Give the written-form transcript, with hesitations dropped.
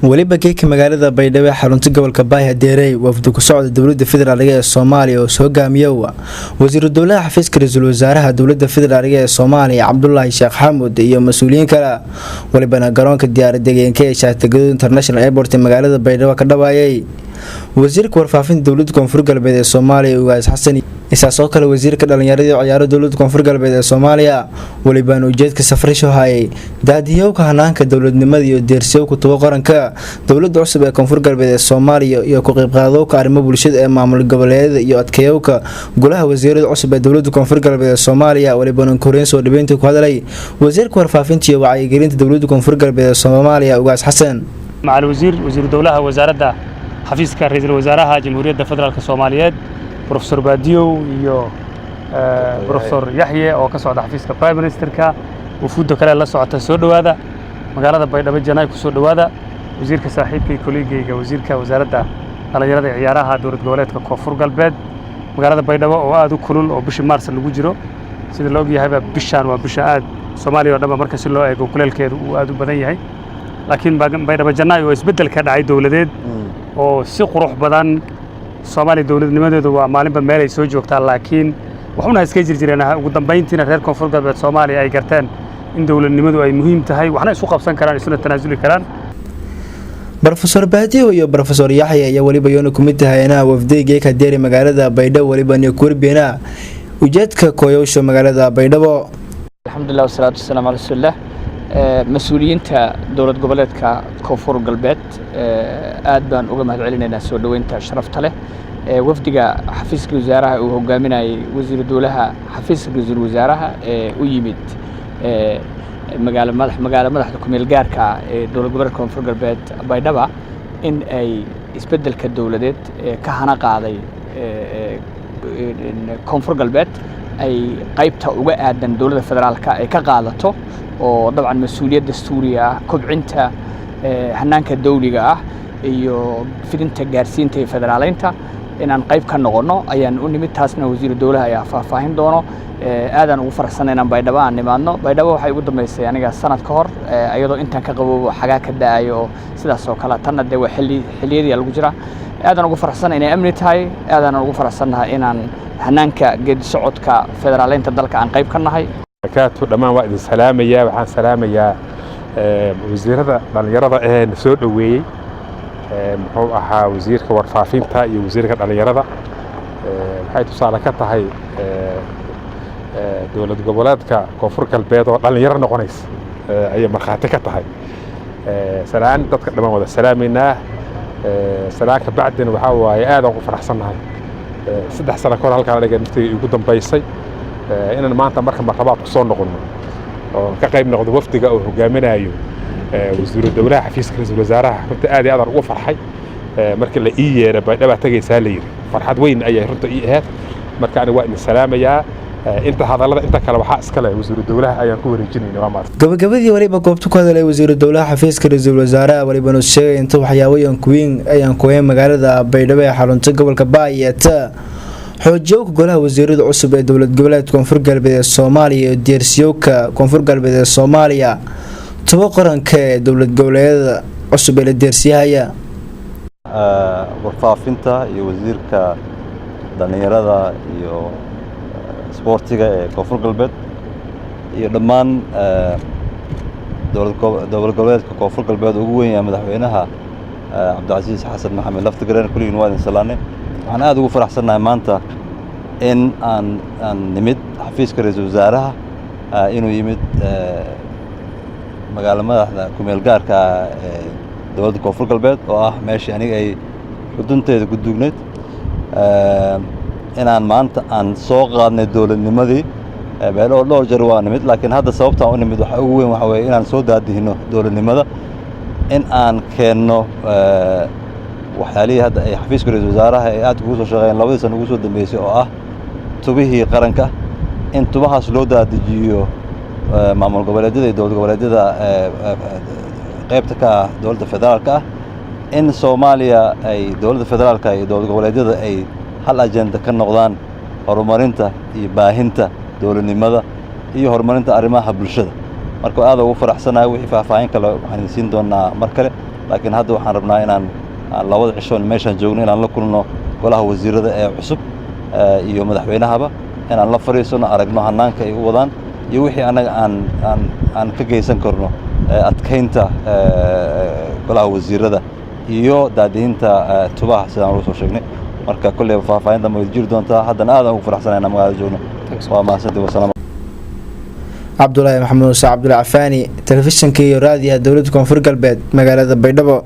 Weliba geeka magaalada Baydhabo ee xarunta gobolka Baay hadeerey wafdi ku socda dowlada federaalk ee Soomaaliya oo soo hogaamiyo wasiiru dowlaha xafiiska ra-iisul wasaaraha dowlada federaalk ee Soomaaliya Cabdulaahi Sheekh Xamuud iyo mas-uuliyiin kale. Walibana garoonka diyaarad-degeenka ee Shaatigaduud International Airport ee magaalada Baydhabo ka dhawaayay wasiirka warfaafinta dowlada Koonfur Galbeed ee Soomaaliya Ugaas Xasan, isaasoo kale wasiirka dhalinyarada iyo ciyaaro dowlada Koonfur Galbeed ee Soomaaliya. Welibaan ujeedka safrisho hayay daadiyowka hanaanka dowladnimada iyo deersiyowka tubo qaranka dowlada cusub ee Koonfur Galbeed ee Soomaaliya iyo ku qeybqaadowka arrimo bulshada ee maamul goboleedyada iyo adkeeyowka golaha wasiirada cusub ee dowlada Koonfur Galbeed ee Soomaaliya. Welibaan koreyn soo dhaweynta ku hadalay wasiirka warfaafinta iyo wacyigelinta dowlada Koonfur Galbeed ee Soomaaliya Ugaas Xasan. Macal wasiir, wasiiru dowlaha wasaaradda xafiiska ra'iisul wasaaraha Jamhuuriyadda Federaalka Soomaaliyeed, Professor Baadiyow iyo Professor Yaxye oo ka socda xafiiska Prime Ministerka, wufuudda kale la socota, soo dhowaada magaalada Baydhabo Janaay, ku soo dhowaada. Wasiirka saaxiibkay, koliigayga, wasiirka wasaaradda dhalinyarada iyo ciyaaraha dowlad goboleedka Koonfur Galbeed, magaalada Baydhabo oo aad u kulul oo bishii Maars lagu jiro, sida la ogyahayba bishaan waa bisha aad Soomaaliya oo dhanba marka si loo eego kuleelkeedu uu aad u badan yahay, laakiin Baydhabo Janaay oo isbeddel ka dhacay dowladeed oo si qurux badan. Soomaaliya dowladnimadeedu waa maalinba meel ay soo joogtaa, laakiin waxuna iska jir jireen. Ugu dambayntiina reer Koonfur Galbeed Soomaaliya ay garteen in dowladnimadu ay muhiim tahay, waxna isu qabsan karaan, isuna tanaasuli karaan. Brofesor Baadiyo iyo Brofesor Yaxya ayaa weliba yoona kumid tahayna wafdiga ka deeri magaalada Baydhabo, weliba kuurbeena ujeedka kooyowsha magaalada Baydhabo. Alxamdulilah wasalaatu wasalaamu cala rasuulillah. Mas-uuliyiinta dowlad goboleedka Koonfur Galbeed aad baan uga mahad celinaynaa soo dhoweynta sharafta leh. Wafdiga xafiiska wasaaraha uu hogaaminayay wasiiru dowlaha xafiiska ra-iisul wasaaraha ee u yimid magaalo madax magaalo madaxda kumeel gaarka ee dowlad goboleedka Koonfur Galbeed Baydhaba, in ay isbeddelka dowladeed ee ka hana qaaday Koonfur Galbeed ay qaybta uga aadan dowladda federaalka ay ka qaadato, oo dabcan mas-uuliyad dastuuriga ah, kobcinta hanaanka dawliga ah iyo fidinta gaarsiinta iyo federaaleynta inaan qayb ka noqonno ayaan u nimid. Taasna wasiiru dowlaha ayaa faahfaahin doono. Aadaan ugu faraxsanay inaan Baydhabo aan nimaadno. Baydhabo waxay ugu dambeysay aniga sanad ka hor, iyadoo intaan ka qaboobo xagaa ka da'ayo oo sidaas oo kale. Tanna dee waa xilli xilliyadii lagu jiraa. Aadaan ugu faraxsanay inay amni tahay, aadaan ugu faraxsannahay inaan hanaanka geedi socodka federaaleynta dalka aan qayb ka nahay. Barakaatu. Dhammaan waa idin salaamayaa. Waxaan salaamayaa wasiirada dhallinyarada ee na soo dhoweeyey, muxuu ahaa, wasiirka warfaafinta iyo wasiirka dhallinyarada. Waxay tusaale ka tahay dowlad goboleedka Koonfur Galbeed oo dhallinyaro noqonaysa ayay markhaati ka tahay. Salaan dadka dhammaan wada salaamaynaa. Salaan ka bacdina, waxaa waaye aadaan ku faraxsannahay 3 sano kahor halkaan aniga naftii igu dambaysay inaan maanta marka marlabaad ku soo noqonno oo ka qayb noqdo wafdiga uu hogaaminayo wasiiru dowlaha xafiiska ra-iisul wasaaraha. Runta aad iyo aadaan ugu farxay markii la ii yeeray, "Baydhabaa tegaysaa," la yidhi. Farxad weyn ayay runta ii ahayd. Marka aniga waa idin salaamayaa. Inta hadallada inta kale waxaa iska leh wasiiru dowlaha ayaan ku wareejinayna. Waa mahadsan. Gabagabadii waliba goobta ku hadalay wasiiru dowlaha xafiiska ra-iisul wasaaraha, walibana sheegay inta waxyaabayan kuwiin ayaan kuweyn magaalada Baydhabo ee xarunta gobolka Baay iyo ta xoojiyowka golaha wasiirada cusub ee dowlad goboleedka Koonfur Galbeed ee Soomaaliya iyo deersiyowka Koonfur Galbeed ee Soomaaliya tubo qaranka ee dowlad goboleedyada cusub ee la deersiyahaya. Warfaafinta iyo wasiirka dhallinyarada iyo isboortiga ee Koonfur Galbeed iyo dhammaan dowlad goboleedka Koonfur Galbeed, ugu weyn yahay madaxweynaha Cabdicasiis Xasan Maxamed Laftigareen, kulligiin waa idin salaanay. Waxaan aad ugu faraxsannahay maanta in aan nimid xafiiska ra-iisul wasaaraha, inuu yimid magaalo madaxda kumeel gaarka ee dowladda Koonfur Galbeed, oo ah meeshii aniga ay xudunteeda ku duugnayd, inaan maanta aan soo qaadnay dowladnimadii. Beelo dhowr jeer waa nimid, laakiin hadda sababtaan u nimid waxa ugu weyn waxa weeye inaan soo daadihino dowladnimada, in aan keenno waxyaalihii hadda ay xafiiska ra-iisul wasaaraha ay aad ugu soo shaqeeyeen labadii sana ugu soo dambeysay, oo ah tubihii qaranka, in tubahaas loo daadijiyo maamul goboleedyada iyo dowlad goboleedyada qaybta ka ah dowladda federaalka ah, in Soomaaliya ay dowladda federaalka iyo dowlad goboleedyada ay hal ajenda ka noqdaan horumarinta iyo baahinta dowladnimada iyo horumarinta arrimaha bulshada. Marka aad ugu faraxsanahay. Wixii faahfaahin kale waxaan idin siin doonaa mar kale. Laakiin hadda waxaan rabnaa inaan 2da cishoon meeshaan joogno inaan la kulno golaha wasiirada ee cusub iyo madaxweynahaba, inaan la fadhiisano, aragno hannaanka ay u wadaan iyo wixii annaga aan ka geysan karno adkaynta golaha wasiirada iyo daadihinta tubaha sidaan ugu soo sheegnay. Marka kolleyba faahfaahin dambe way jiri doontaa. Haddana aad aan ugu faraxsanahay inaan magaalada joogno. Waa mahadsantii, wasalaam. Cabdulaahi Maxamuud Muuse Cabdulaahi Cafaani, telefishinka iyo raadiyaha dowladda Koonfur Galbeed, magaalada Baydhabo.